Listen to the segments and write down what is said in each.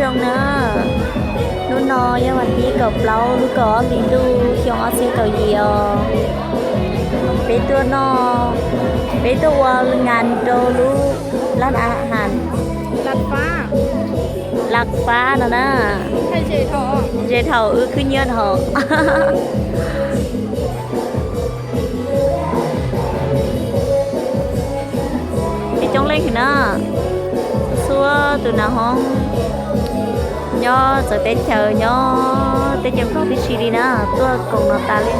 Zoo na, hnub no yog vas thib kaum plaub lub kaum ob hlis ntuj xyoo ob txhiab kaum yim os. Peb tuaj no, peb tuaj ua nkas rau lub laj a has, laj fab no na. Ze thaum wb khwb nyiaj no. Peb coob leej heev na, txhua tus nas hoob nyob txawv teb chaws, nyob teb chaws nkaus tib si li na, tuaj koom no tas li.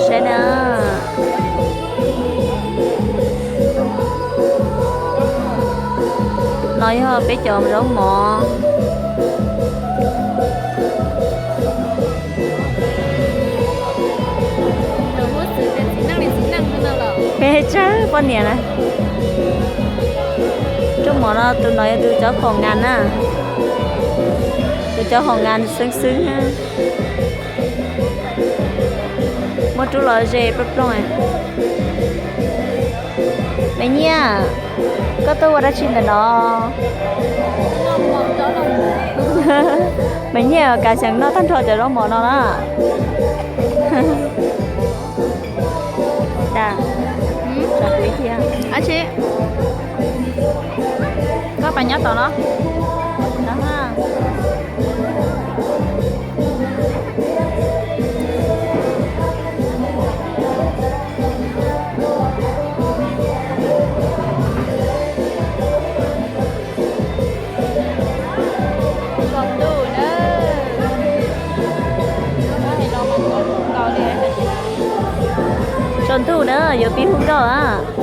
Saib na, no yog peb cov zaub mov. Peb tsawg poj niam na. Rooj mov no tus no yog tus cov khaum ngas na, tus cov khaum ngas xeeb xeeb na. Muab rub los ze plooj plooj. Me Nyiaj, koj tuaj ua dab tsi ntawm no? Me Nyiaj kav xyeem noj tag nrho cov zaub mov no na. Dab tsi? Koj pas nyob tom no. Tsaus ntuj na. Tsaus ntuj na, yuav pib hu nkauj a.